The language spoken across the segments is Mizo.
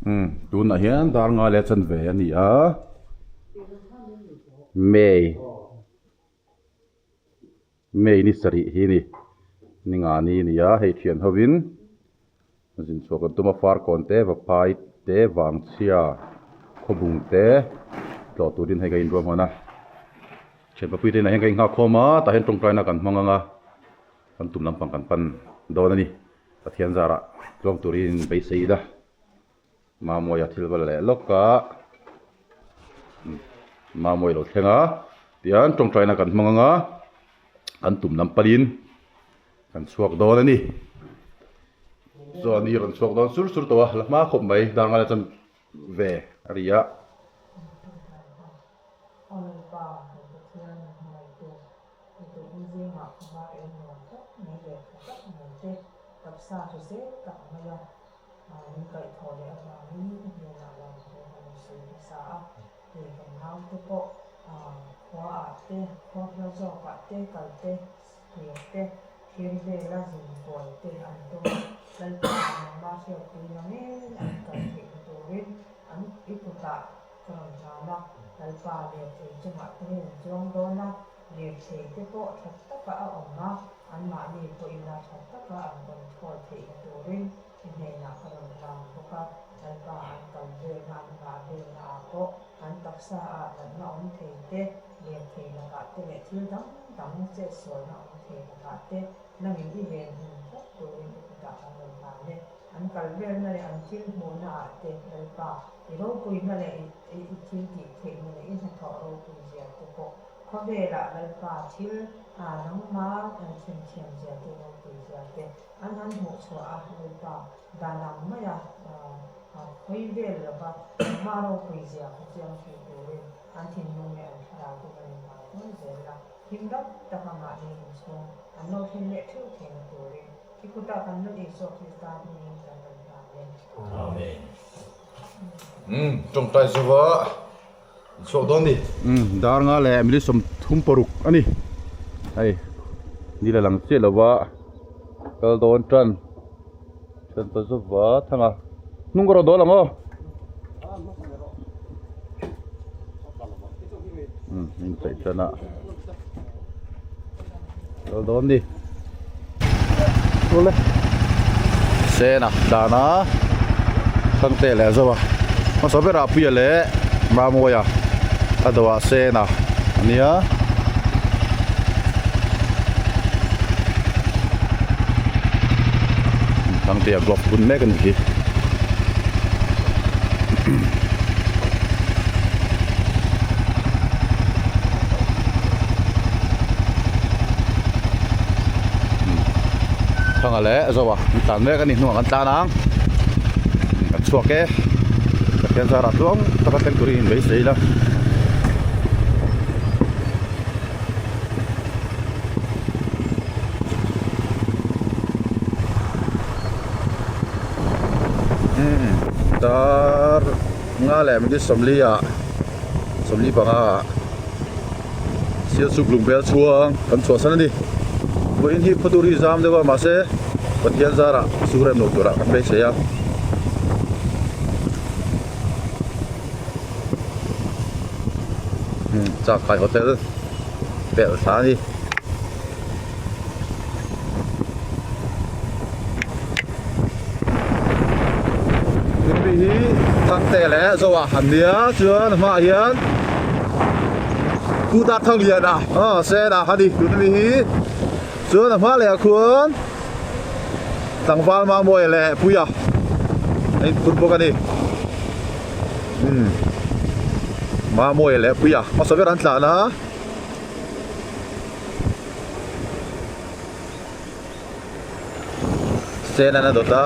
Umm tunah hian dar ngai leh chanve a ni a May May ni sarih hi a ni ni nga ni a ni a hei thian hovin zin chhuah kan tum a farkawn te vaphai te vangchhia khawbung te tlawh turin hei ka inruah hman a thian papuite inah hian ka inghak khawm a tah hian tawngtaina kan hmang ang a kan tum lampang kan pan dawn a ni Pathian zarah tluang turin beisei ila Mamawia thil va la leh lawk a Mamawia lo thleng a tihian tawngtaina kan hmang ang a kan tum lam panin kan chhuak dawn a ni chuan i rawn chhuak dawn sur sur tawh a la hma khawp mai dar ngai la chuan ve a ri a. Min kaihthawh leh avangin i hnenah lo thu ka rawn sawi hmasa a, hei kan naute pawh khuaah te, khua hla zawkah te, kal te, thlir te, thlir vela zin kual te an tum a, Lalpa nangmah hriatpuina ngei an kal theihna turin an i kutah ka rawn hlan a, Lalpa lirthei chungah te hian an chuang dawn a, lirthei te pawh tha taka a awm a, anmahni pawhin a tha taka an control theihna turin I hnenah ka rawn hlan bawk a, Lalpa an kal velna an vah velna ah pawh an taksa ah natna awm thei te, lirthei lakah te leh thil dang dang chetsualna awm thei lakah te nangin i ven hmun tlat turin i kutah kan rawn hlan e. An kal velna leh an thil hmuhna ah te Lalpa i ropuina leh i i thil tih theihna leh i hnathawh ropui zia te pawh khawvelah Lalpa thil nangma an themthiam zia te ropui zia te An han hmuh chhuah a, Lalpa, dan ang maia hawi vel lova hma ropui zia kha chiang thei turin an thinlung leh an thlarau te va in vang dawn zel la, him dam taka mahni inchhung an lo thlen leh theuh theihna turin i kutah kan Lal Isua Krista hmingin kan rawn hlan e. Amen. Umm tawngtai zova chhuak dawn ni. Umm dar nga leh minute 36 a ni. Hei ni la lang chiah lova kal dawn tan then ta zova thang a hnung ka rawn dawl ang aw. Umm in chei tan a kal dawn ni. Awle Sena dana Thangte leh Zoa hmasa berah Puia leh Mamawia a dawhah Sena a nia. Thangtea glove bun mek a ni hi. Thanga leh Zoa an tlan mek a ni hnungah kan tlan ang kan chhuak e Pathian zarah tluang taka thleng turin in beisei ila. Dar nga leh minute 40 ah 45 ah Sialsuk Lungbel chhuang kan chhuahsan a ni. Vawiin hi khawdur hi zam deuh a mahse Pathian zarah sur em lo turah kan beisei a. Changkai hotel pelh thla a ni. Hemi hi Thangte leh Zoa an nia chuan a hmaah hian Pu Darthangliana aw Sena a ni tun ami hi chuan a hma leh ah khuan tlangval Mamawia leh Puia a inphur bawk a ni umm Mamawia leh Puia hmasa ber an tlan a. Sen an a dawt a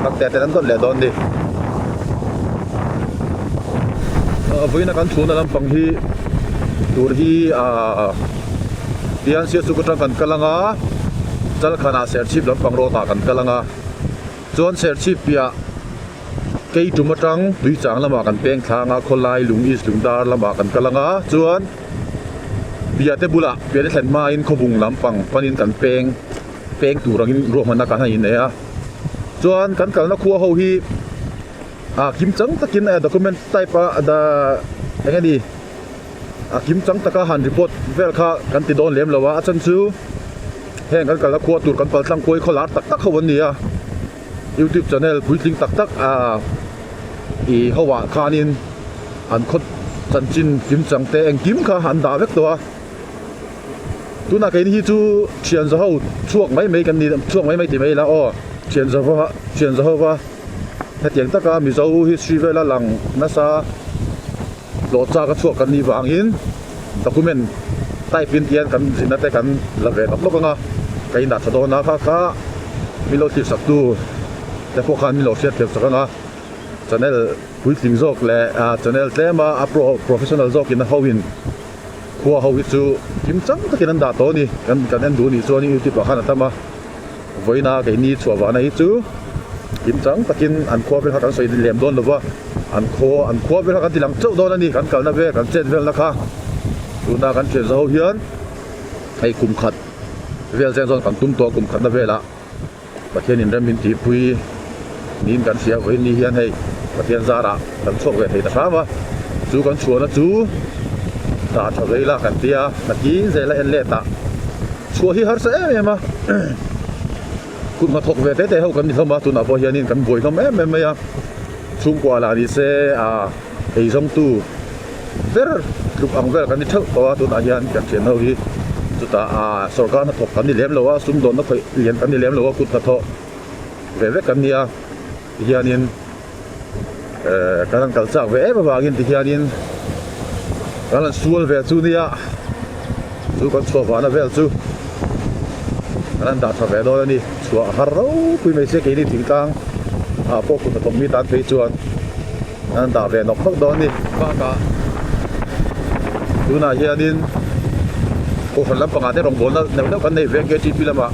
Bakte ten an dawt leh dawn ni Vawiin a kan chhuna lampang hi tur hi ahh tihian Sialsuk atang kan kal ang a Chalkhanah Serchhip lampang road ah kan kal ang a chuan Serchhip piah Keitum atang Tuichang lamah kan peng thlang a Khawlai Lung East Lungdar lamah kan kal ang a chuan. Piahte bulah piahte thlen hmain khawbung lampang panin kan peng peng tur angin ruahmanna kan han inneih a chuan kan kalna khua ho hi. A kim chang takin document type a da eng nge ni a kim chang taka han report vel kha kan ti dawn lem lo a, a chhan chu heng kan kalna khua tur kan pal tlang kuai khawlar tak tak ho an ni a, youtube channel puitling tak tak ah ih ho ah khanin an khaw chanchin kim chang te engkim kha an dah vek tawh a, tunah keini hi chu thian za ho chhuak mai mai kan ni chhuak mai mai ti mai ila aw thian za thian za ho va. Hetiang taka Mizo history vela lang nasa hlawh chak a chhuak kan nih vangin document type in tian kan zina te kan la ve nawk nawk ang a, ka indah tha dawn a kha kha min lo thlir sak tu te pawh khan min lo hriat thiam sak ang a, channel puitling zawk leh channel tlem a a professional zawk in a ho in khua ho hi chu kim chang takin an dah tawh a ni kan kan en duh a nih chuan youtube ah khan a tam a. Vawiina keini chhuah vahna hi chu kimchang takin an khua vel kha kan sawi lem dawn lova, an khaw an khua vel kha kan ti lang chauh dawn a ni, kan kalna vel kan chet velna kha tuna kan thian zaho hian hei kum khat vel chen zawn kan tum tawh a kum khatna velah Pathian in rem min tihpui niin kan hria vawiin ni hian hei Pathian zarah kan chhuak ve thei ta hram a, chu kan chhuahna chu dah tha vei la kan tia nakin zela en let ah. Chhuah hi harsa em em a, kut hnathawk ve tete ho kan ni hlawm a, tunah pawh hianin kan buai hlawm em em mai a, chhungkua lah ni se ah eizawngtu ber tluk ang vel kan ni theuh tawh a, tunah hian kan thian ho hi chutah ah sawrkar hnathawk kan ni lem lo a, sumdawnna khawih lian kan ni lem lo a, kut hnathawk ve vek kan ni a, tihianin eh kan han kal chak ve em avangin tihianin kan han sual ve chu nia chu kan chhuah vahna vel chu kan han dah tha ve dawn a ni chhuah a har ropui mai se keini thingtlang ah pawh kut hnathawk mi tan phei chuan kan han dah ve nawk nawk dawn a ni bakah tunah hianin kohhran lampangah te rawngbawlna neuh neuh kan nei ve ang ktp lamah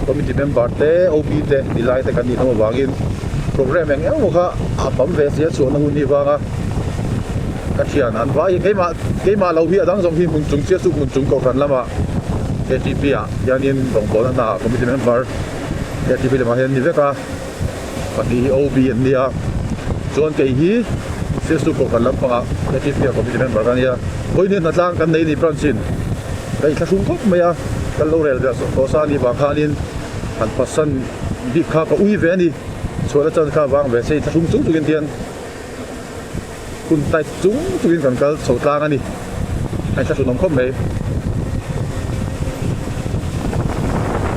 committee member te OB te nilai te kan nih hlawm avangin program eng eng emaw kha a tam ve sia chhuahna hun hi vanga ka thian an vai hi keimah keimah lo hi a dang zawng hi hmun chung chiah chu hmun chung kohhran lamah ktp ah hianin rawngbawlna hna ah committee member ktp lamah hian an ni vek a pahnih hi OB an nia chuan kei hi Siasu kohhran lampangah ktp ah committee member ka nia vawiin hi hnatlang kan nei ni branch in ka inthlahrung khawp mai a kan lo rel ve tawh sa anih vang khanin han pasan bik kha ka ui ve a ni chhuahna chan kha vang ve se inthlahrung chung chungin hian hun tight chung chungin kan kal chho tlang a ni a inthlahrun awm khawp mai.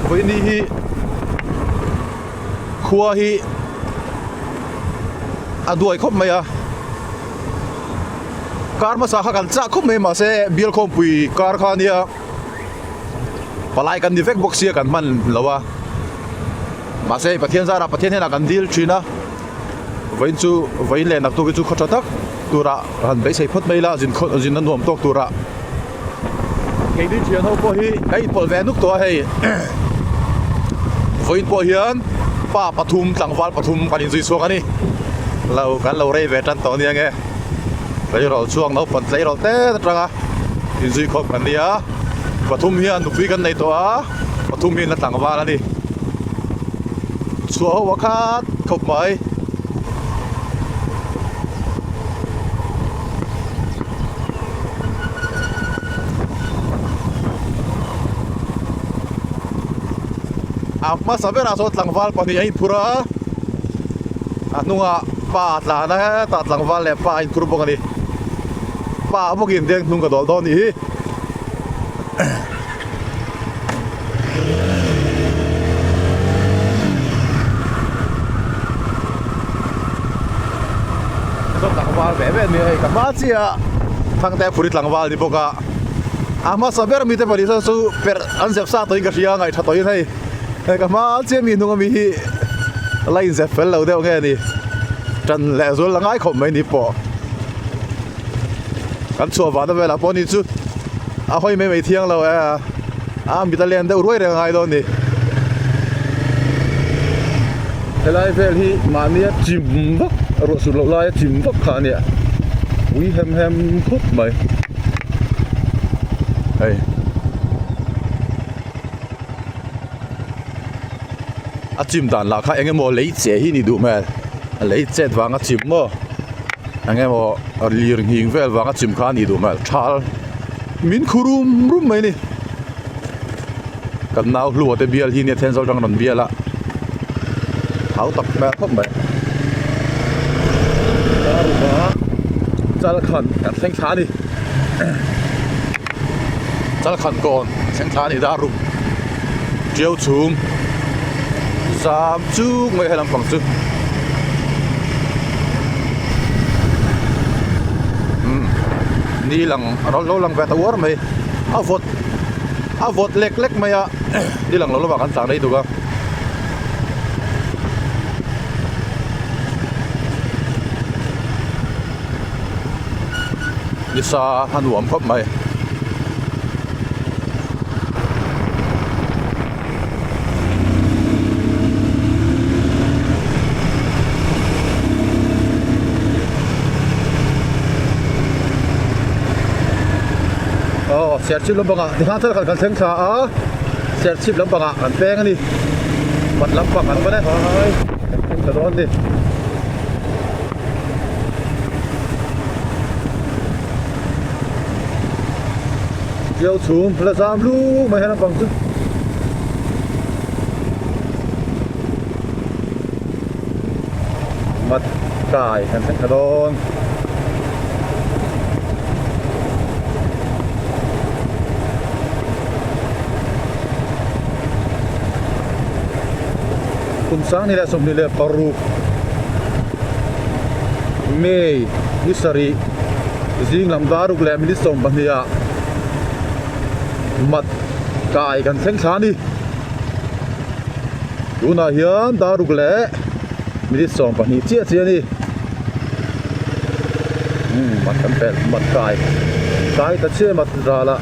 Vawiini hi khua hi a duai khawp mai a kar hmasa kha kan chah khawp mai mahse bial khawmpui kar kha ania palai kan ni vek bawk sia kan hman lo a mahse Pathian zarah Pathian hnenah kan dil thin a vawiin chu vawiin leh naktuk hi chu khaw tha tak turah han beisei phawt mai ila zin khaw zin a nuam tawk turah keini thian ho pawh hi ka inpawlh ve nuk tawh a hei vawiin pawh hian pa pathum tlangval pathum kan inzui chhuak a ni lo kan lo rei ve tan tawh ania nge tleirawl chhuak naupang tleirawl te atanga inzui khawp kan nia pathum hian nupui kan nei tawh a pathum hian a tlangval a ni chhuah ho a khat khawp mai. A hmasa berah sawn tlangval pahnih a inphur a a hnungah pa a tlan a hetah tlangval leh pa a inphur bawk a ni pa bawkin deng hnung ka dawl dawn anih hi. Tlangval ve ve ania hei ka hma chiah Thangte Phuri tlangval ni bawk a a hmasa ber mite pahnih sawn chu perh an zep sa tawhin ka hria a ngaihṭha tawhin hei hei ka hma chiah mi hnung ami hi la inzep fel lo deuh nge ni ṭan leh zual la ngai khawp mai ni pawh. Kan chhuah vahna velah pawh ni chu a hawi mai mai thiang lo e a a mit a len deuh ruai reng a ngai dawn a ni. Helai vel hi mahnia chim vak ruah sut loh laia chim vak kha a nia ui hem hem khawp mai hei. A chim dan lah kha eng emaw lei che hi ni duh hmel. A lei chet vanga chim maw eng emaw lir nghing vel vanga chim kha a nih duh hmel thal min khu rum rum mai a ni kan nau hlua te bial hi nia Thenzawl atang rawn bial a hau tak hmel khawp mai chal khan kan thleng thla a ni chal khan kawn thleng thla a ni dar ruk tiau chhum zam chuk mai he lampang chu umm ni lang lo lang ve ta uar mai a vawt a vawt lek lek mai a ni lang lo lamah kan tlan rei duk a. Nisa a nuam khawp mai. Aw Serchhip lampangah tikhan thar khat kan thleng thla a Serchhip lampangah kan peng a ni Pat lampang an pan e kan thleng thla dawn a ni. Tiau chhum la zam luk mai hian a bang chu mat kai kan thleng thla dawn. Kum 2026 May ni sarih zing lam daruk leh minute 12 ah mat kai kan thleng thla a ni. Tunah hian daruk leh minute 12 chiah chiah a ni. Umm mat kan pelh mat kai kai ta chiah mat ral ah.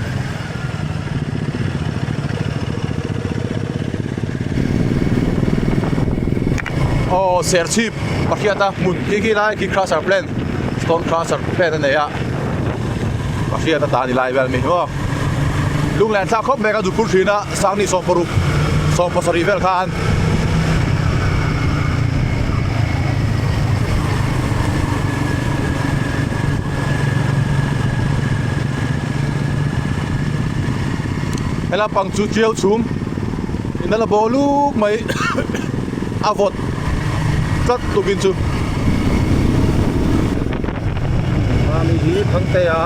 Aw serchhip pakhiata hmun khi khi lai khi crusher plant stone crusher plant a nei a pakhiata ta ni lai vel mi maw lunglen thlak khawp mai ka duh pur thin a sangni sawmparuk sawmpasarih vel khan. Helai pang chu tiau chhum in a la bo luk mai a vawt tlat tukin chu Mami hi Thangte a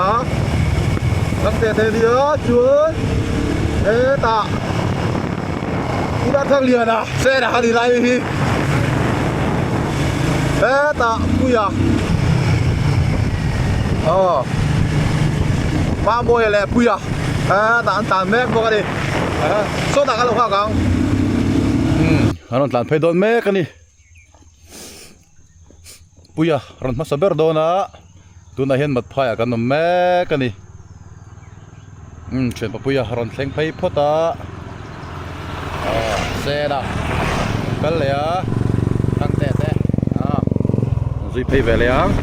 Thangte te nia chuan hetah Ila thang lian a sena a ni lai hi hetah puia aw Mamawia leh puia hetah an tlan mek bawk a ni sawtah ka lo nghak ang umm an rawn tlan phei dawn mek a ni puia rawn hmasa ber dawn a tunah hian Matphaiah kan awm mek a ni. Umm thian papuia rawn thleng phei phawt a aw sen a kal leh a thangte te a zui phei ve leh ang.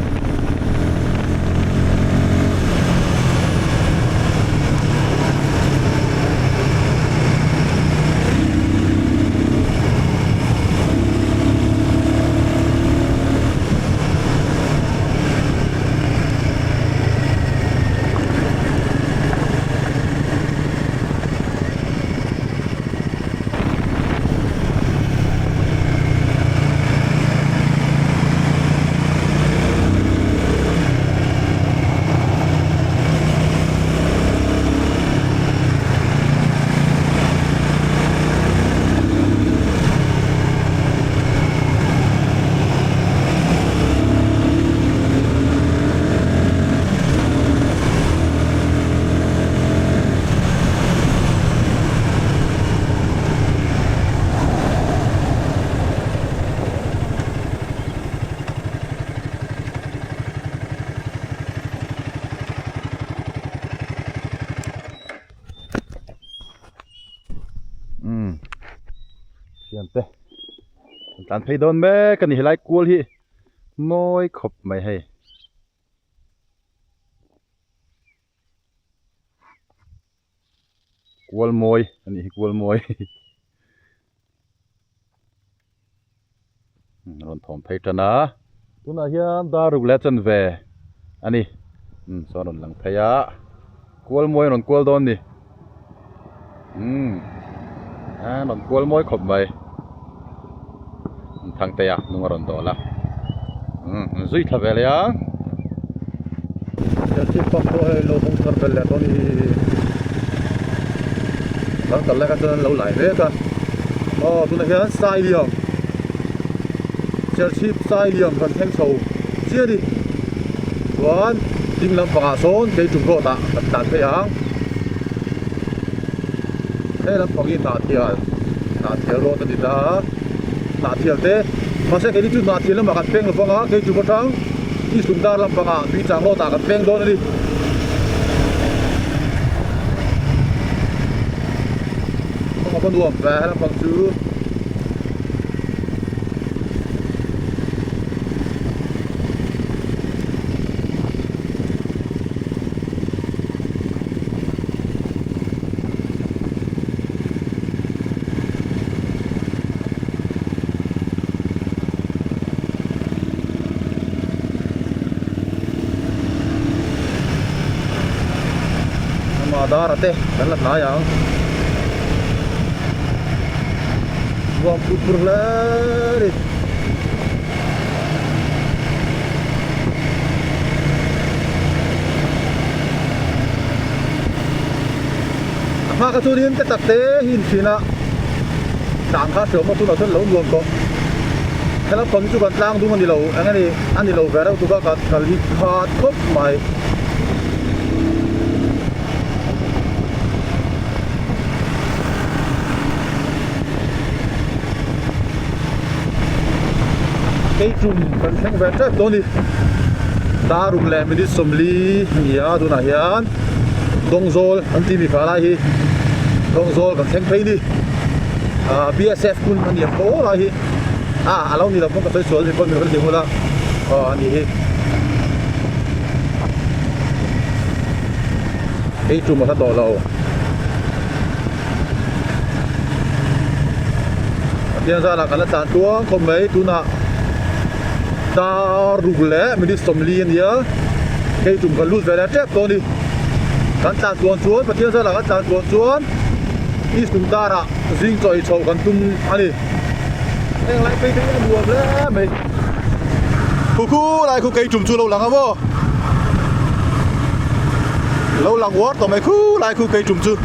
Umm thiante an tlan phei dawn mek a ni helai kual hi mawi khawp mai hei. Kual mawi a nih hi kual mawi. Rawn thawm phei tan a. Tunah hian dar ruk leh a chanve a ni. Umm saw a rawn lang phei a. Kual mawi a rawn kual dawn ni. Umm a rawn kual mawi khawp mai. Thangtea hnung a rawn dawl a. Umm zui thla ve leh a. Serchhip pump pawh hei lo hawng thar belh leh dawn hi kan kal lai kha chuan an lo lai mek a aw tunah hian Sailiam Serchhip Sailiam kan thleng chho chiah a ni chuan ding lampangah sawn keitum road ah kan tlan phei ang he lampang hi Hnahthial Hnahthial road a ni ta a Hnahthial te mahse keini chu Hnahthial lamah kan peng lovang a keitum atang i sumdar lampangah tui chang road ah kan peng dawn a ni. Kawng a va nuam ve he lampang chu. Ama dara te kan la hnai ang nuam pur pur hle a ni. A hma kha chuanin te tak te hi inthin a tlang kha hriawm a tunah chuan lo nuam tawh helam pang chu kan tlang dung a ni lo eng a ni a ni lo ve reuh tuk a ka kal hi khat khawp mai. Keitum kan thleng ve tep dawn a ni daruk leh minute 40 a ni a tunah hian Dawngzawl an tih mi kha lai hi Dawngzawl kan thleng phei ni ah BSF hmun a ni ang tawh lai hi ah a lo ni lo pawn ka sawi sual ni pawn mi rawn ti hmul a aw a ni hi ei tum a hla tawh lo Pathian zanah kan la tlan tluang khawp mai tunah dar ruk leh minute 40 a nia hei tum kan lut ve leh tep tawh a ni kan tlan tluan chuan Pathian zanah kan tlan tluan chuan East tum darah zing chaw ei chhoh kan tum a ni heng lai phei te hi a nuam hle mai khu khu lai khu kei tum chu lo lang a maw lo lang uar tawh mai khu lai khu kei tum chu.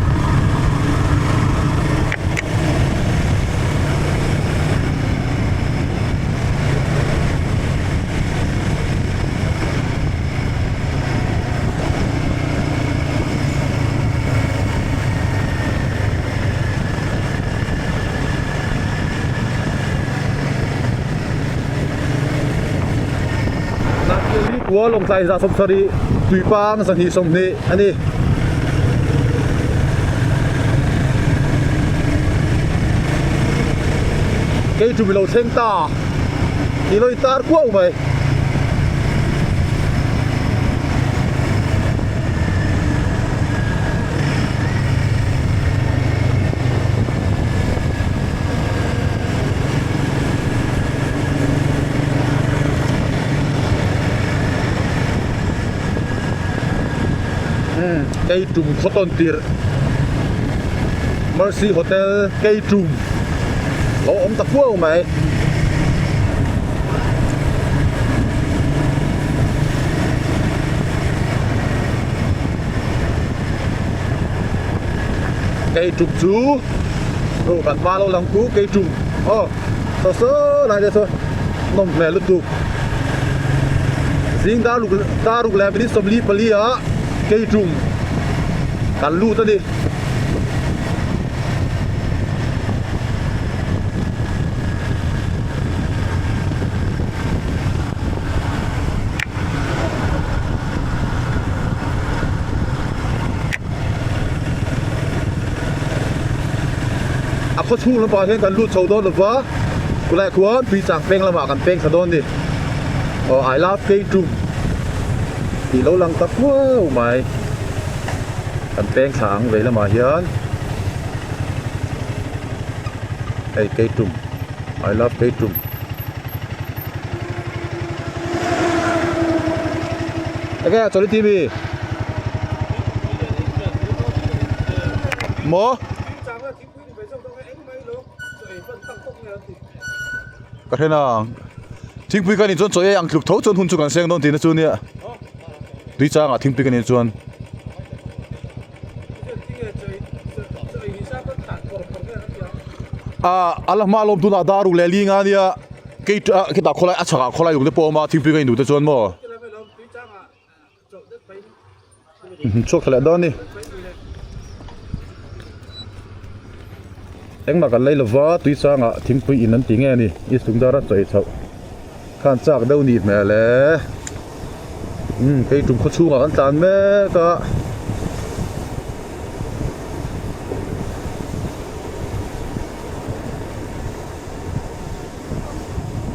Khua Lawngtlai 170 Tuipang 220 a ni. Kei tum i lo thleng ta i lo i tar kuau mai. Keitum khaw tawn tirh Mercy Hotel Keitum lo awm ta kuau mai. Keitum chu aw kan hma lo lang chu Keitum aw saw saw lai te saw nawm hmel lutuk zing dar ruk dar ruk leh minute 44 ah Keitum kan lut a ni. A khaw chhung lampah hian kan lut chho dawn lova kulaiah khuan tuichang peng lamah kan peng thla dawn a ni aw I love Keitum tih lo lang ta kuau mai kan peng thla ang vei lamah hian hei Keitum I love Keitum. Enge chawlh i ti mi? Maw? Ka hre nang. Thingpui kan in chuan chaw ei ang tluk tho chuan hun chu kan seng dawn tihna chu nia. Tui changah thingpui kan in chuan. Ah a la hma lawm tunah dar ruk leh li nga nia kei khitah khawlai a chhakah khawlai lung te pawh a awm a thingpui kan in duh te chuan maw. Chhuak thla leh dawn a ni. Engmah kan lei lova tui changah thingpui in an ti nge a ni East Lungdara chaw ei chhoh khan chak deuh nih hmel e. Umm kei tum khaw chhungah kan tlan mek a.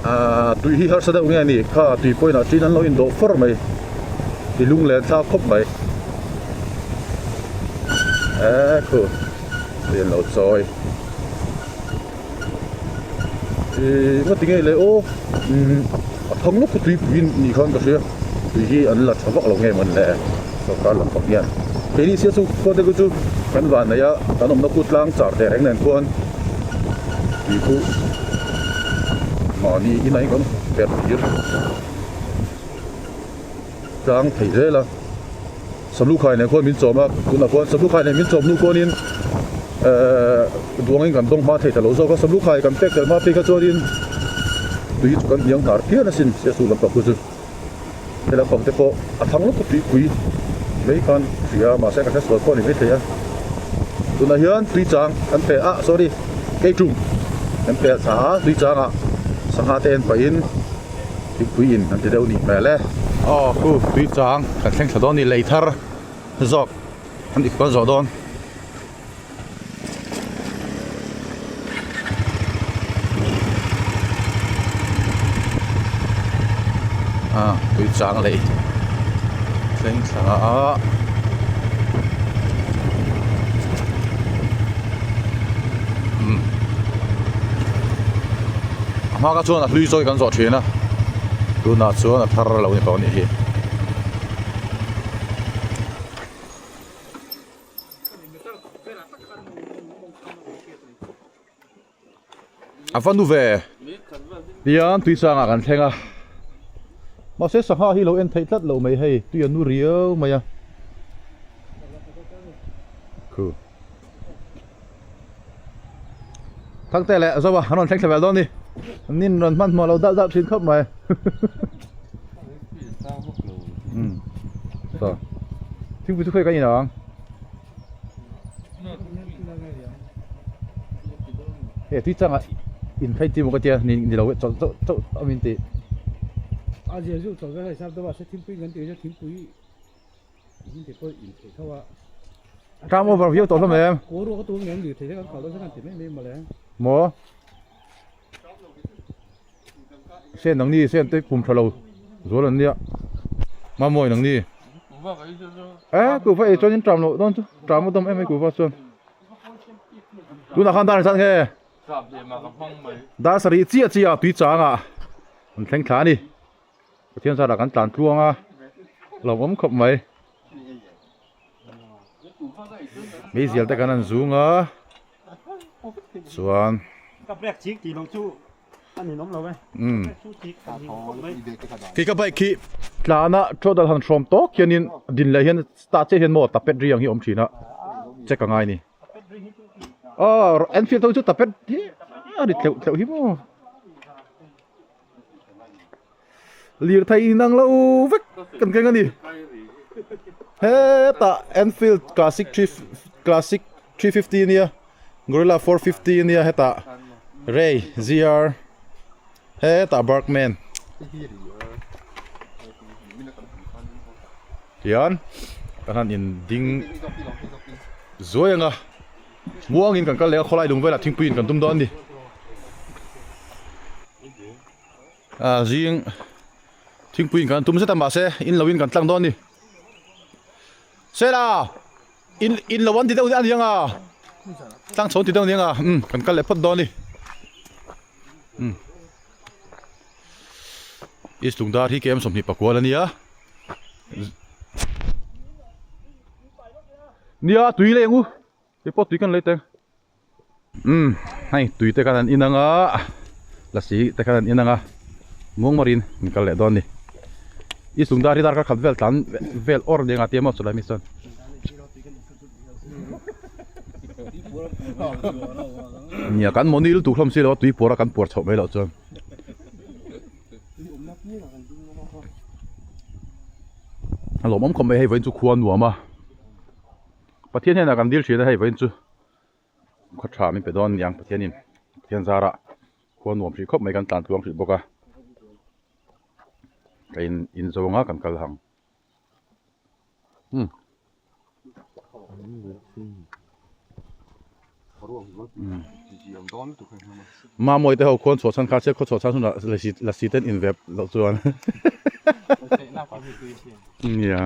Aaa tui hi harsa deuh nge a ni kha tui pawhin ah ṭin an lo indawh fawr mai ti lung len thlak khawp mai eee khu tui an lo chawi ihh ngati nge le aw umm a thang lawk khu tuipui nih khan ka hria tui hi an la tha vak lo nge mawn le sorkar lam pang hian keini sia chu khua te khu chu kan van nei a kan awmna khu tlang char teh reng nen khuan. Tui khu mahni inah hian kan per tir tlang thei zel a samlu khai nen khuan min chawm a tunah khuan samlu khai nen min chawm hnu khuanin ehh duangin kan dawng hma thei ta lo zawk a samlu khai kan pek tel hma phei kha chuanin tui chu kan hniang hnar phian asin siasu lampang khu chu he lampang te pawh a thang lawk a tuipui mai khan hria mahse ka hresual pawh a ni maithei a tunah hian tui chang kan pe a sorry keitum kan pe thla a tui changah sangha te en pahin thingpui in an ti deuh nih hmel e. Aw khu tui chang kan thleng thla dawn a ni lei thar zawk an dik kan zawh dawn. A tui chang lei thleng thla a umm a hma kha chuan a hlui zawi kan zawh thin a tunah chuan a thar lo ni tawh a nih hi. A va nu ve tian tui sangah kan thleng a mahse sangha hi lo en theih tlat lo mai hei tui a nu riau mai a khu Thangte leh Zoa an rawn thleng thla vel dawn a ni nin rawn hmanhmawh lo dalh dalh thin khawp mai. Saw thingpui chu khawi kan in ang he tui changah in phei ti maw ka tia ni ni lo e chawlh chauh chauh awm in tih a zia zu chawlh vel a hisap deuh a se thingpui kan tih hian thingpui in ti pawh in theih tho a Ram over viau tawh hlawm em kaw ruak a tur ngem lir thei te kan kal dawn se kan ti mai mai mawle maw Sen nang ni sen te pum tha lo zual an nia Mamawi nang ni e kuhva ei chuan in tram loh dawn chu tram a dawm em mai kuhva chuan tunah khan dar zat nge dar sarih chiah chiah a tui chang ah an thleng thla a ni Pathian zarah kan tlan tluang a lawmawm khawp mai meizial te kan han zung a. Chuan Kei ka bike hi tlana trawdal han hrawm tawk hianin din leh hian tah chiah hian maw tapet ri ang hi a awm thin a check a ngai a ni. Aw Enfield ho chu tapet hi a ri tleuh tleuh hi maw. Lirthei inang lo vek kan keng a ni. Hetah Enfield Classic Classic 350 ania Gorilla 450 ania hetah Ray ZR hetah Burgman tihian kan han in ding zuai ang a muangin kan kal leh a khawlai lung velah thingpui in kan tum dawn a ni. Ah zing thingpui in kan tum zet a mahse in lo in kan tlang dawn a ni Sela in in lo an ti deuh a ni ang a tlang chho an ti deuh a ni ang a umm kan kal leh phawt dawn a ni umm East Lungdar hi KM 24 a nia. Nia tui leh ang u kei pawh tui kan lei teng umm hei tui te khan an in ang a lasi te khan an in ang a muangmarin an kal leh dawn a ni i sungdar hi darkar khat vel tlan vel awr nia nga tia maw chulai mi chuan. Nia kan mawni lutuk hlawm si lo a tui puar a kan puar chhoh mai loh chuan. A lawmawm khawp mai hei vawiin chu khua a nuam a Pathian hian a kan dil thin a hei vawiin chu khaw tha min pe dawn a ni ang Pathianin Pathian zarah khua nuam hrih khawp mai kan tlan tluang hrih bawk a ka in in zawng a kan kal ang. Hmm. Mamawite ho khuan chhuah chhan kha che khaw chhuah chhan hunah lasi lasi ten in vep loh chuan nia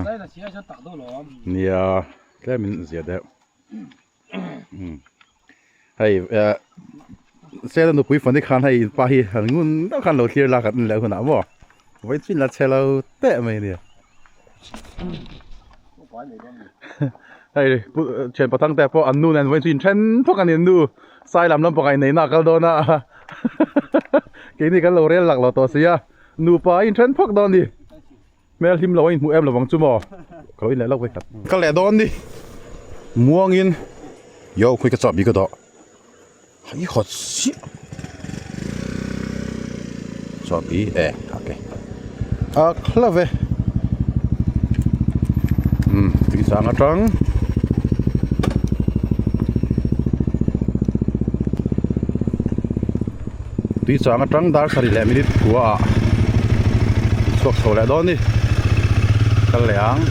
nia tlem in zia deuh hei eh sela nupui fani khan hei inpa hi han ngun deuh khan lo thlir la kan leh hunah maw vawi chin la che lo teh mai ania hei pu thian pathang te pawh an nu nen vawi chu inthen phawk a ni an nu sai lam lampang ah inneihna a kal dawn a keini kan lo rel lak lo tawh si a nupa a inthen phawk dawn a ni. Hmel hlim lo a inhmuh em lovang chu maw? Ka lo inleh lawk vek khat. Ka leh dawn ni. Muangin yo khawi ka chah bik a dah. Hei hawt chiah. Chah bi e okay. A khlave. Um tui chang atang. Tui chang atang dar sarih leh minute kua ah chhuak chho leh dawn ni kal leh ang.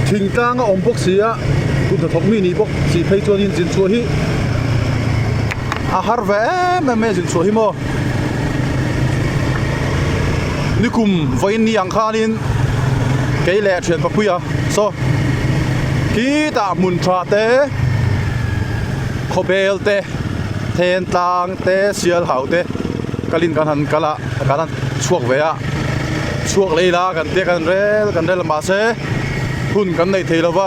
Thingtlang a awm bawk si a kut hnathawk mi nih bawk si phei chuanin zin chhuah hi a har ve em em mai a zin chhuah hi maw. Nikum vawiin ni ang khanin kei leh thian papuia saw khitah hmun tha te khawbel te then tlang te sial hau te kalin kan han kal a kan han chhuak ve a chhuak leh ila kan tia kan rel kan rel mahse hun kan neih thei lova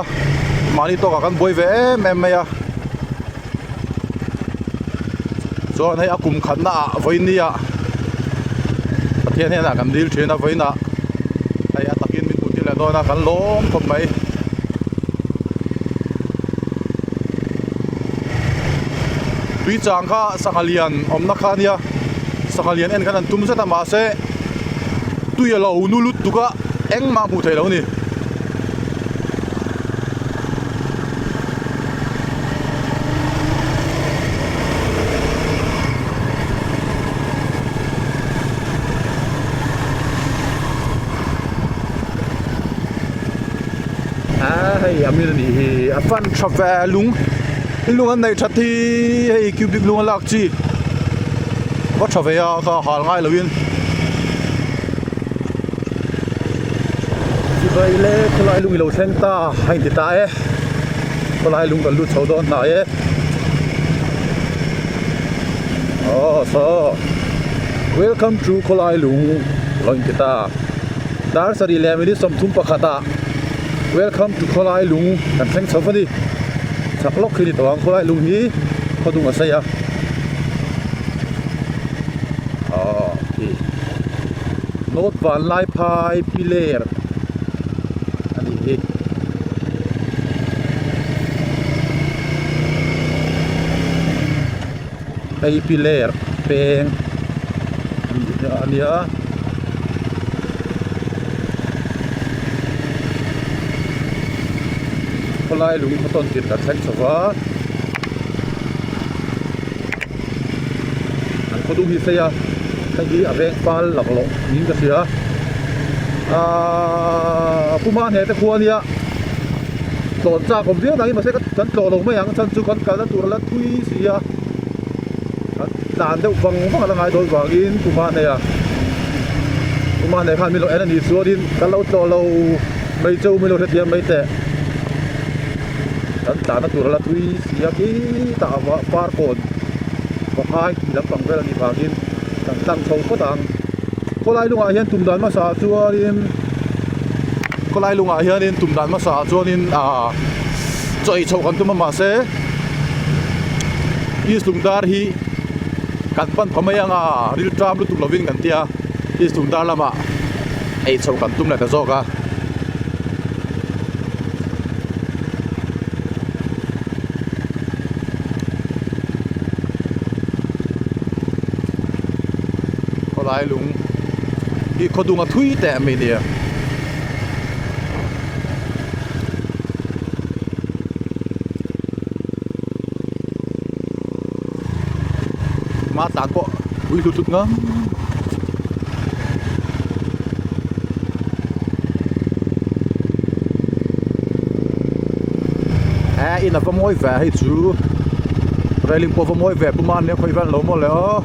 mahni tawkah kan buai ve em em mai a. Chuan hei a kum khatna ah vawiin ah Pathian hian ah kan dil thin a vawiin ah hei a takin min hmuh tir leh dawn a kan lawm khawp mai. Tui chang kha sangha lian awmna kha ania sangha lian en khan an tum zet a mahse tui a lo nu lutuk a engmah hmuh theih loh a ni. Hei a mil nih hi a fan tha ve lung lung an neih that hi hei cubic lung a lak chi va tha ve a kha hal ngai lo in. Chibai le khawlai lung i lo thleng ta a inti ta e khawlai lung kan lut chho dawn hnai e aw saw welcome to khawlai lung lo inti ta dar sarih leh minute 31 ah welcome to khawlai lung kan thleng chho a ni chak lawk hi ni tawh ang khawlai lung hi khaw dung a sei a. Aw khi North Vanlaiphai piler a nih hi. Hei piler peng a nia. Khawlai lung khaw tawn tirh kan thleng chho va. An khaw dum hi sei a hei hi a veng fal laklawh niin ka hria aaa puma hne te khua ania tlawn chak awm viau nangin mahse kan tlawh lo mai ang chhan chu kan kalna tur a la thui si a kan tlan deuh vang vang a la ngai dawn vangin puma hne a puma hne khan min lo en a nih chuanin kan lo tlawh lo mai cheu min lo hrethiam mai teh. Kan tlahna tur a la tui si a khi tah a par kawn. Vaphai tih lampang vel a nih vangin kan tlang chho phawt ang. Khawlai lungah hian tum dan hmasa ah chuanin khawlai lungah hianin tum dan hmasa ah chuanin ahh chaw ei chhoh kan tum a mahse East Lungdar hi kan pan pha mai ang a ril ṭam lutuk lovin kan tia East Lungdar lamah ei chhoh kan tum leh ta zawk a. Khawlai lung hi khaw dunga thui teh mai nia. Hma tlan pawh ui hlut hlut ngam. Eh in a va mawi ve hei chu railing pawh a va mawi ve puma nia khawi vel an lo maw le aw.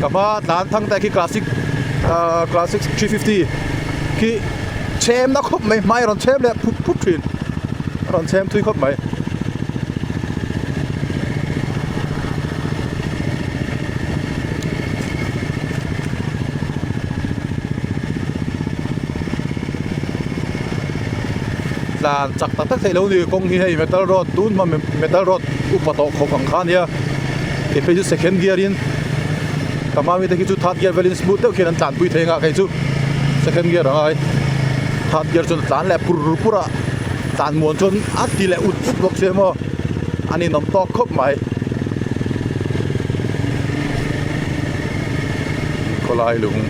Ka hma tlan thang te khi classic ahh classic 350 khi chhem na khawp mai hmai a rawn chhem leh phut phut thin a rawn chhem thui khawp mai. Tlan chak tak tak theih lo ni kawng hi hei metal road tun hma metal road upa tawh khawp ang kha ania kei phei chu second gear in ka hma mite khi chu third gear velin smooth deuh khian an tlanpui thei anga kei chu second gear a ngai third gear chuan a tlan leh pur pur a tlan muan chuan a ti leh ut ut bawk sia maw a ninawm tawk khawp mai. Khawlai lung.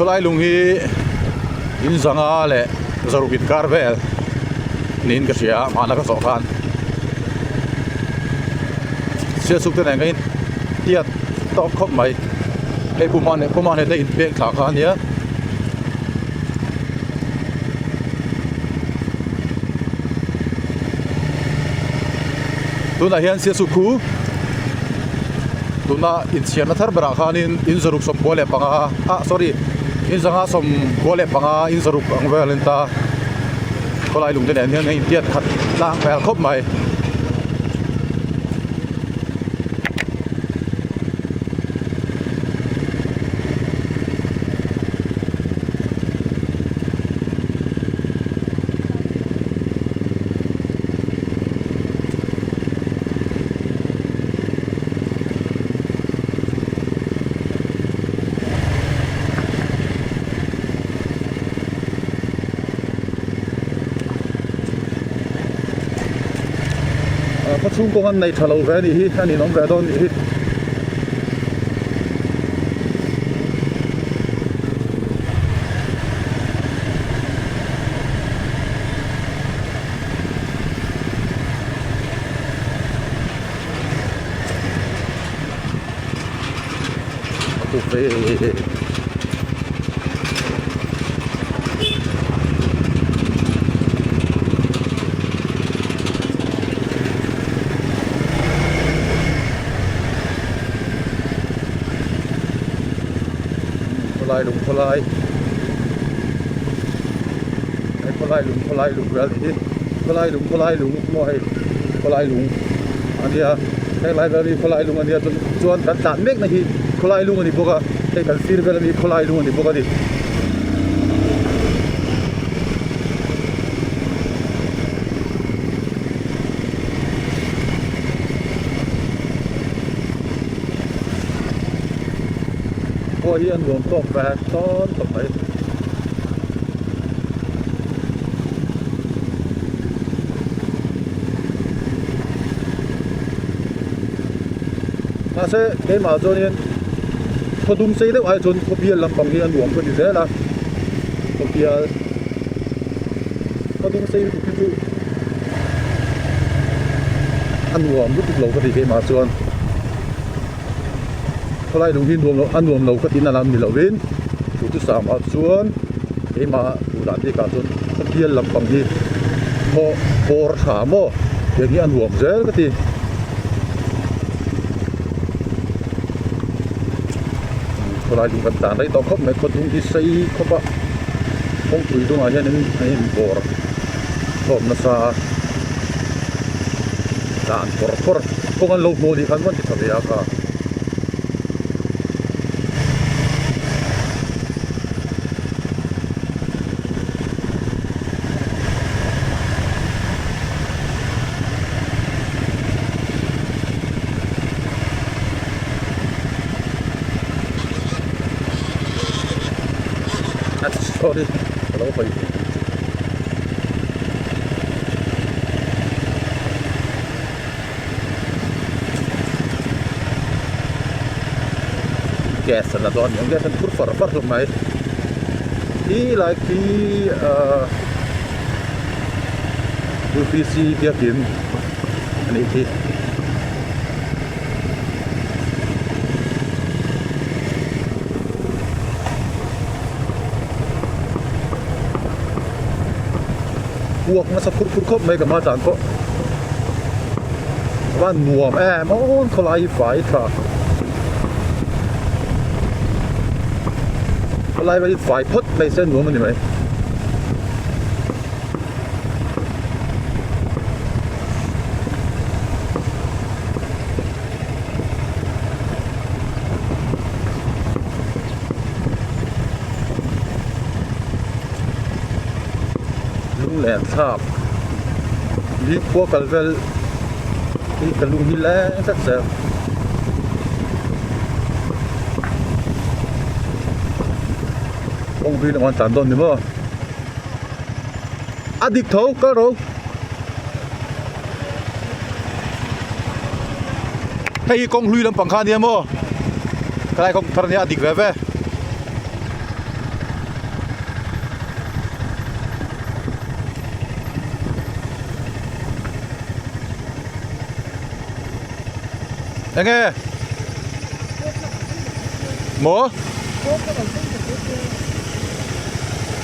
Khawlai lung hi in zanga leh zaruk inkar vel niin ka hria a hmana ka zawh khan sialsuk te nen ka in tiat tawk khawp mai hei pu hmane pu hmane te inpek thla kha ania. Tunah hian sialsuk khu tuna inchhiarna thar berah khanin in zaruk 95 ah sorry in 195 in zaruk ang vel a ni ta khawlai lung te nen hian a intiat khat tlang hmel khawp mai. Khaw chhung kawng an nei tha lo ve a nih hi a ninawm ve dawn a nih hi. Khawlai lung khawlai hei khawlai lung khawlai lung vel hi khawlai lung khawlai lung maw hei khawlai lung a nia helai vel hi khawlai lung a nia chuan kan tlan mek na hi khawlai lung a ni bawk a hei kan sir vel ami khawlai lung a ni bawk a ni. Khua hi a nuam tawk ve tawn tawp mai. Mahse keimah chuanin khaw dum sei deuh ai chuan khaw bial lampang hi a nuam ka ti zel a khaw bial khaw dum sei lutuk hi chu. a nuam lutuk lo ka ti keimah chuan khawlai lung hi nuam lo a nuam lo ka tihna lam ni lovin duhthusam ah chuan keimah duh dan bikah chuan khawpial lampang hi khaw bawr tha maw tiang hi a nuam zel ka ti. Khawlai lung kan tlan rei tawh khawp mai khawdung hi sei khawp a kawngpui dungah hianin a inbawr khawm nasa a tlan kawr kawr kawng an lo hmuh anih khan vawn ti tha ve a kha. Sorry ka lo hawi gas an la dawn aniang gas an phur far far hlawm mai khi lai khi ahh U P C biakin a nih khi. Uak nasa phur phur khawp mai ka hma tan pawh a van nuam em awn khawlai hi fai tha khawlai hi fai phawt mai se nuam a ni mai. Lunglen thlak hi khua kal vel hi ka lung hi leng zet zel. Kawng hlui lamah an tlan dawn ni maw? A dik tho kal ro. Hei hi kawng hlui lampang kha ania maw helai kawng thar ania a dik ve ve. Enge maw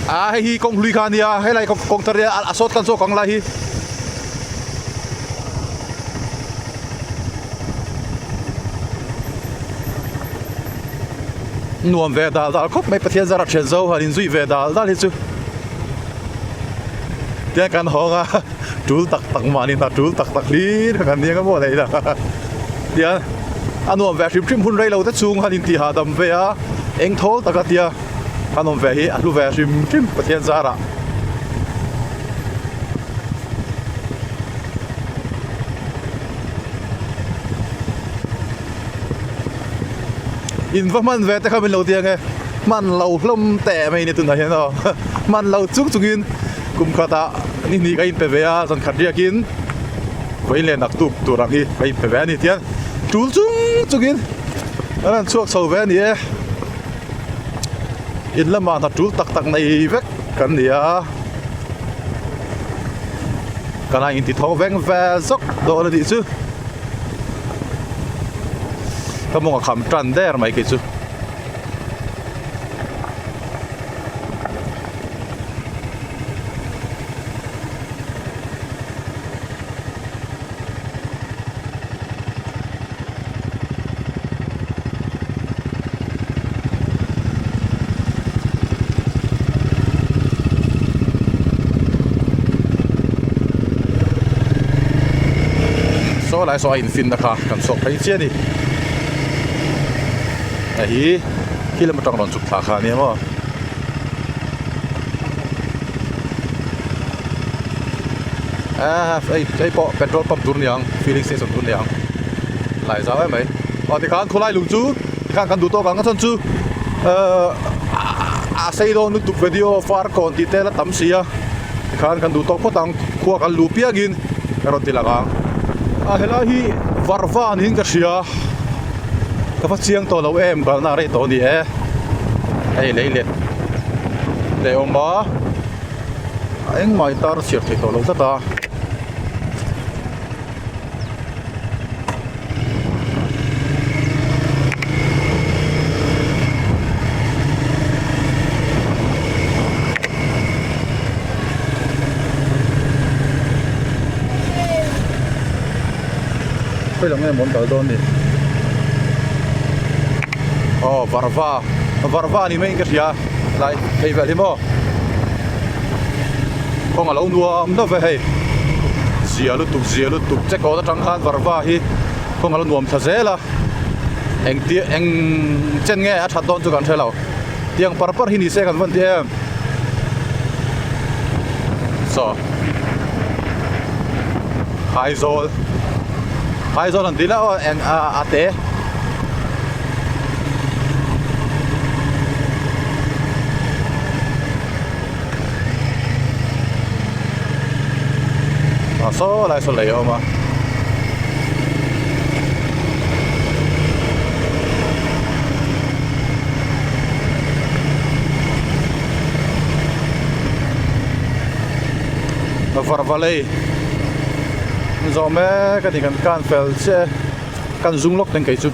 a hei hi kawng hlui kha ania helai kawng thar hi a sawt kan zawk ang lai hi. Nuam ve dal dal khawp mai Pathian zara thian zo han inzui ve dal dal hi chu tiang kan hawng a tul tak tak mahni hna tul tak tak hlir kha kan nia maw neih la tiang a nuam ve hrim hrim hun rei lo te chung han intih hahdam ve a eng thawl taka tia a nuam ve hi a hlu ve hrim hrim Pathian zarah. In va hman ve te kha min lo ti ang e hman lo hlawm teh mai ni tunah hian aw hman lo chung chungin kum khatah ni hnih ka inpe ve a zan khat riakin vawiin leh naktuk tur ang hi ka inpe ve a ni tiang tul chung chungin an han chhuak chho ve a ni e in lamah hna tul tak tak nei vek kan ni a. Kan a inti tho veng ve zawk dawn a nih chu. Ka mawng a kham tan der mai kei chu. Saw lai saw a infinna kha kan chhuak phei chiah a ni a hi khi lam atang rawn chhuk thla kha a nia maw. Ahh hei hei pawh petrol pump tur a ni ang filling station tur a ni ang lai zau em mai aw tikhan khawlai lung chu tikhan kan duh tawk ang a chhan chu ahh a sei dawn lutuk video farkawn tih te la tam si a tikhan kan duh tawk phawt ang khua kan luh piangin ka rawn ti lang ang a helai hi varva niin ka hria ka va chiang tawh lo em kalna a rei tawh a ni e hei lei let leh awm a. A engmah i tar chhiar thei tawh lo tlat a. Khawi lam nge maw an kal dawn ni? Aw Varva Varva ni maiin ka hria tlai phei vel hi maw kawng a lo nuam deuh ve hei zia lutuk zia lutuk che kawn atang khan Varva hi kawng a lo nuam thla zel a engtia eng chen nge a that dawn chu kan hre lo tiang par par hi ni se kan vawn ti em saw Aizawl Aizawl an tih lah aw eng a te a saw lai saw lei a awm a. Varvalei zawh mek a ni kan kan fel chiah e kan zum lawk teng kei chu.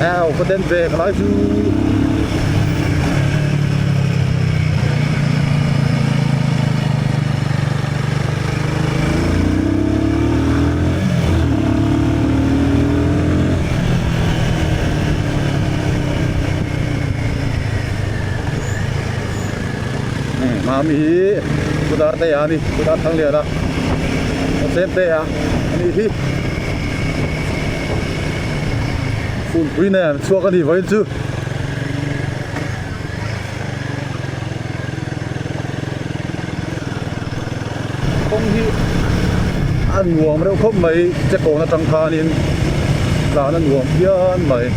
Eo ka den ve ka lai chu. Mami hi Kudar te a ni Kudar Thangliana Awsem te a anih hi Phulpui nen chhuak a ni vawiin chu. Kawng hi a nuam reuh khawp mai che kawn atang khanin tlan a nuam phian mai.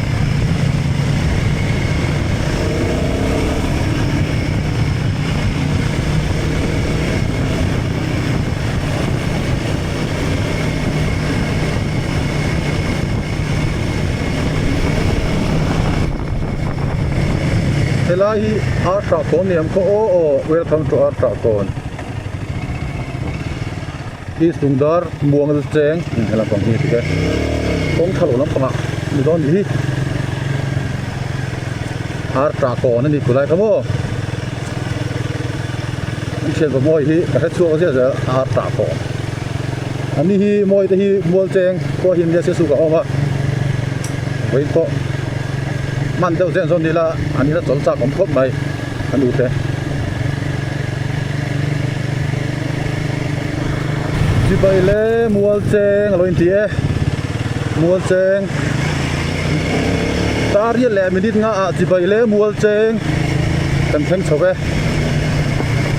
Helai hi Artah kawn ni ang khaw aw aw welcome to Artah kawn. East Lungdar muang cheng he lampang hi ati e kawng tha loh lampangah ni dawn ni hi ar tah kawn a ni kulai kha maw an thian va mawi hi ka hre chhuak ziah zel ar tah kawn an ni hi mawi te hi mual cheng khua hi an nia siasuk a awm a vawiin pawh hman deuh zen zawn nila an ina chawl chak awm khawp mai a nu te. Chibai le mual cheng a lo inti e mual cheng tariat leh minute nga ah chibai le mual cheng kan thleng chho e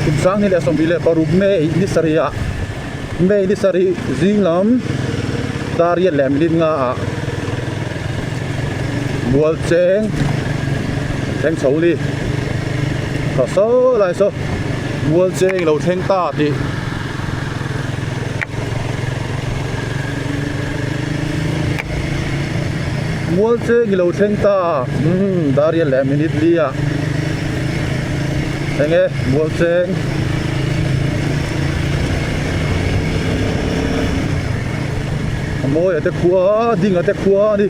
kum sanghnih leh sawmhnih leh paruk May ni sarih ah May ni sarih zing lam tariat leh minute nga ah mual cheng thleng chho ni tha saw lai saw mual cheng lo thleng ta tih. Mual cheng i lo thleng ta umm darial leh minute li ah eng e mual cheng a mawi a te khua a ding a te khua a ni.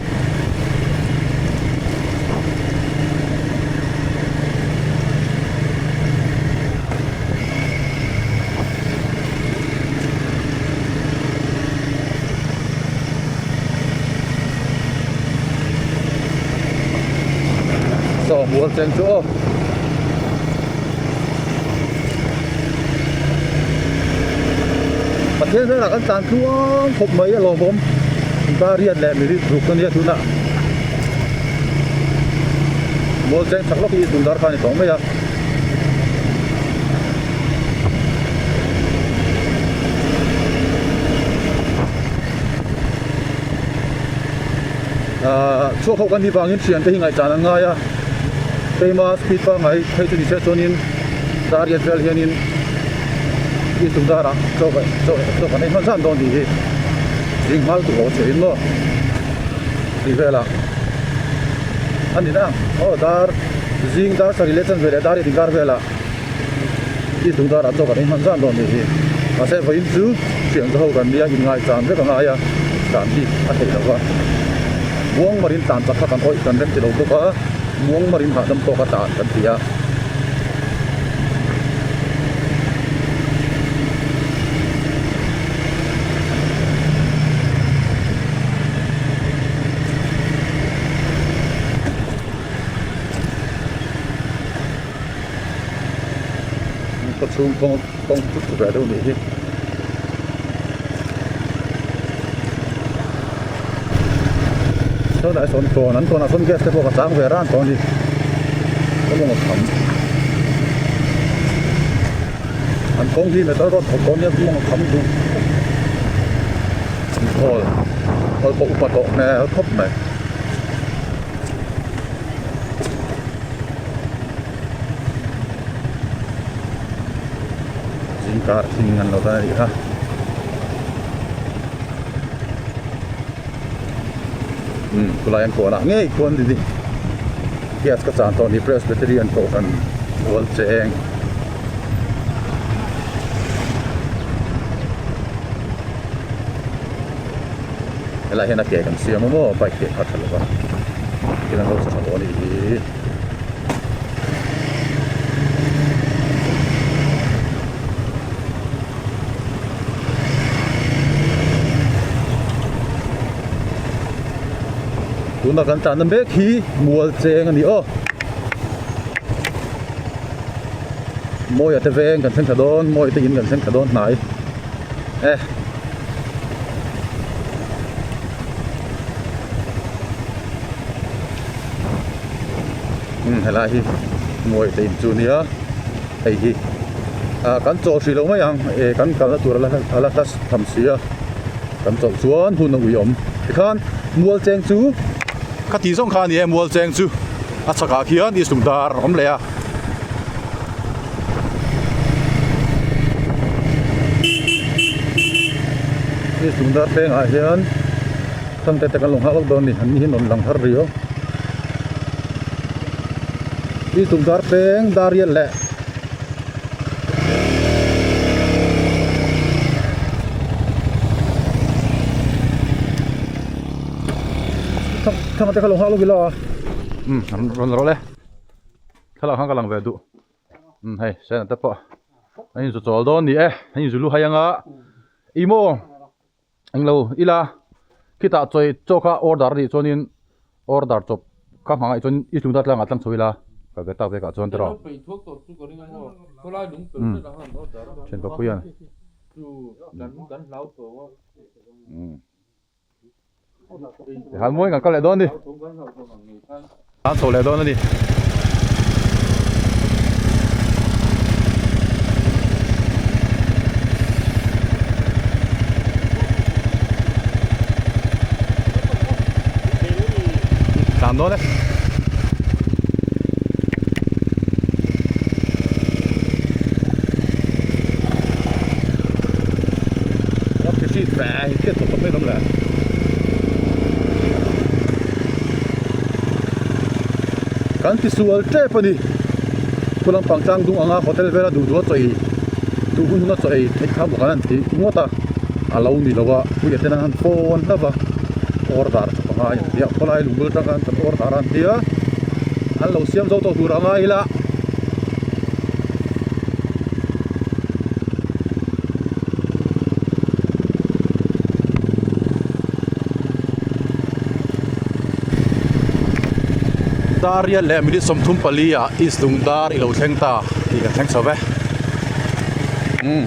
Saw mual cheng chu aw. Pathian hmelah kan tlan tluang khawp mai a lawmawm Darian leh Mirit ruk a nia tunah mual cheng chak lawk hi tun dar kha a ni tawh mai a. Ahh chhuak ho kan nih vangin thian te hi ngaihchan an ngai a keima speed pangngai phei chu ni se chuanin dar riat vel hianin i tum darah chaw chaw chaw kan ei hman zan dawn tih hi zing hmal tur aw che in maw tih velah a ni na aw dar zing dar sarih leh chanve leh dar riat inkar velah i tum darah chaw kan ei hman zan dawn tih hi mahse vawiin chu thian ho kan nia inngaihchan vek a ngai a tlan bik a theih loh va muang marin tlan chak kha kan awih kan rem ti lo bawk a muang marin hahdam tawk a tlan kan ti a. Khaw chhung kawng kawng chu chhe ve deuh a nih hi sawnah sawn kawn an kawnah sawn gas te pawh ka chang ve ran tawh a ni ka mawng a kham an kawng hi metal road thawk dawn nia mawng a kham duh khawl khawl pawh upa tawh hmel khawp mai. Zingkar thing an lo tan a nih kha. Umm khulai an kawnah ngei khuan ni ni gas ka chan tawh ni presbyterian kohhran rual cheng. Helai hian a ke kan siam a maw bike ke kha a tha lo va thil an lo sa tha lo a nih hi. Tuna kan tlanna mek hi mual cheng a ni aw. Mawia te veng kan thleng thla dawn mawia te in kan thleng thla dawn hnai e. Umm helai hi mawi te in chu nia hei hi ah kan chawl hrih lo mai ang eh kan kalna tur ala ala hla tham si a kan chawlh chuan hun a ui awm tikhan mual cheng chu ka tih zawng kha a ni e mual cheng chu a chhakah khian isum dar a awm leh a. Isum dar pengah hian thangte te kan lo nghak lawk dawn a ni an ni hi an rawn lang har riau. I tumdar peng dar riat leh Thanga te kha lo nghak lawk ila a. Um rawn rawh le. Thlalak khan ka lang ve duh. Um hei sena te pawh an inzu chawl dawn ni e. An inzu lu hai anga ih maw englo ila khitah chawi chaw kha order a nih chuanin order chawp kha hmang ah chuan i tlung ta tlangah tlang chho ila ka ve tak vekah chuan tiraw. Um thianpa puian. Um. Tikhan mawi kan kal leh dawn a ni. Kan chho leh dawn a ni. Tlan dawn e. Kan ti sual tep a ni khu lampang tlang dung anga hotel vela duh duh a chaw ei duh hun hun a chaw ei theih kha bawk an han ti ngawt a a lo ni lo a puia ten an han phone hlauh va order chawp a ngai an ti a khawlai lungbul atang khan kan order a an ti a an lo siam zo tawh tur a ngai ila. Dar riat leh minute 34 ah East Lungdar i lo thleng ta tih kan thleng chho ve. Umm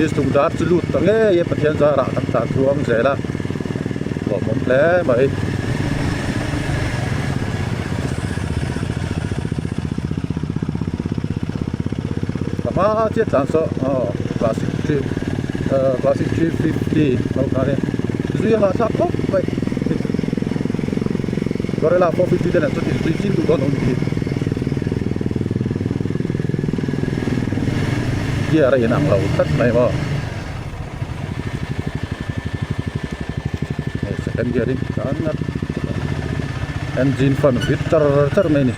East Lungdar chu lut ta ngei e Pathian zarah kan tlan tluang zel a lawmawm hle mai. Ka hma chiah tlan saw aw classic three ahh classic 350 ho khan in zui a hahthlak khawp mai gorilla 450 te nen chuan inzui chin duh dawn lo a ni hi gear a inang lo tlat mai maw hei second gear in tlan ngat engine fan vit char char mai a ni.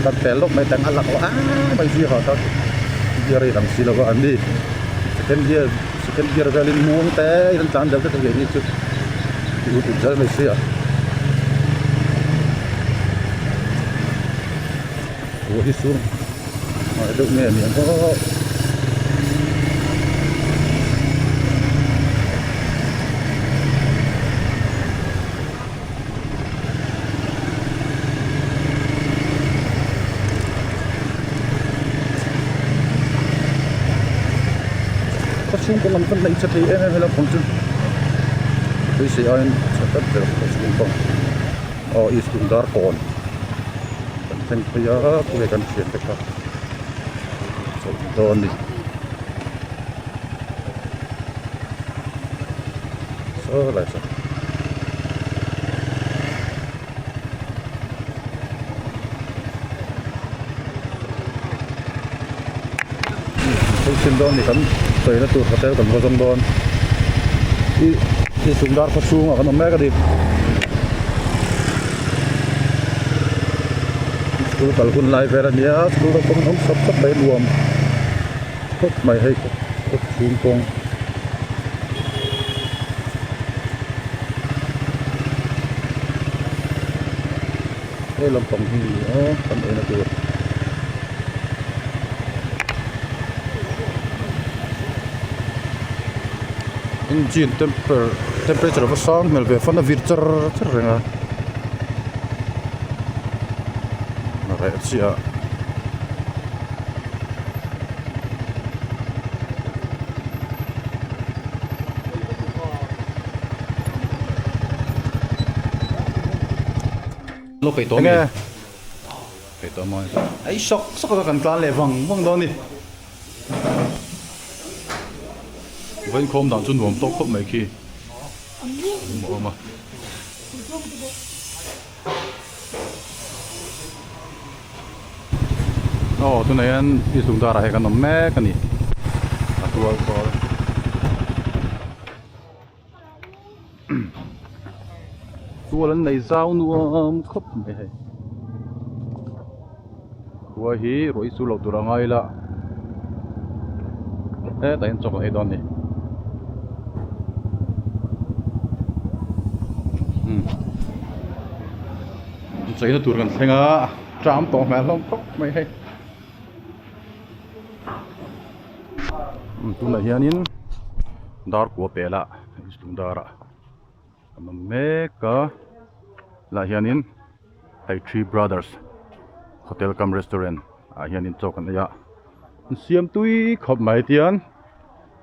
Kan pel lawk mai tang a lang lo a mai zui ha kha gear a inang si lo va an ni second gear second gear velin muang te in an tlan deuh vek a keini chu ut ut zel mai sia ruah hi sur ngai deuh nge ni ang aw. Khaw chhungkaw lam khan hmeichhe thei em em helai pang chu beisei aiin a tha tlat zel khaw chhungkaw aw east lungdar kawn kan thleng phei a khawnge kan thian te kha chawlh dawn a ni saw lai saw. Thil chhin dawn ni kan sawina tur hotel kan va zawng dawn i i sumdar khaw chhungah kan awm mek a ni school kal hun lai vel a nia school naupang an awm sap sap mai nuam khawp mai hei khaw chhung kawng. He lampang hi ni a kan eina tur engine temper temperature a va sang hmel ve fan a vir char char reng a a reh chiah a. Lo peih tawh nge peih tawh maw ei sawk sawk a kan tlan leh vang vang dawn a ni vainkhawm dan chu nuam tawk khawp mai khi a awm a. Aw tunah hian East Lungdar ah hian kan awm mek a ni a tual zawl tual an nei zau nuam khawp mai hei khua hi ruah hi chu loh tur a ngai ila hetah hian chaw kan ei dawn a ni chaina tur kan thleng a tram tawh hmel hlawm khawp mai hei tunah hianin dar kua pela lungdar ah an awm mek a lah hianin hei three brothers hotel cum restaurant ah hianin chaw kan ei a an siam tui khawp mai tian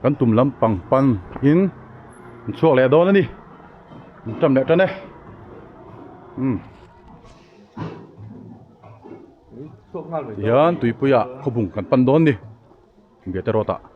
kan tum lampang pan in an chhuak leh dawn a ni an ṭam leh ṭan e umm. Tihian tuipuiah khawbung kan pan dawn ni Biate road ah.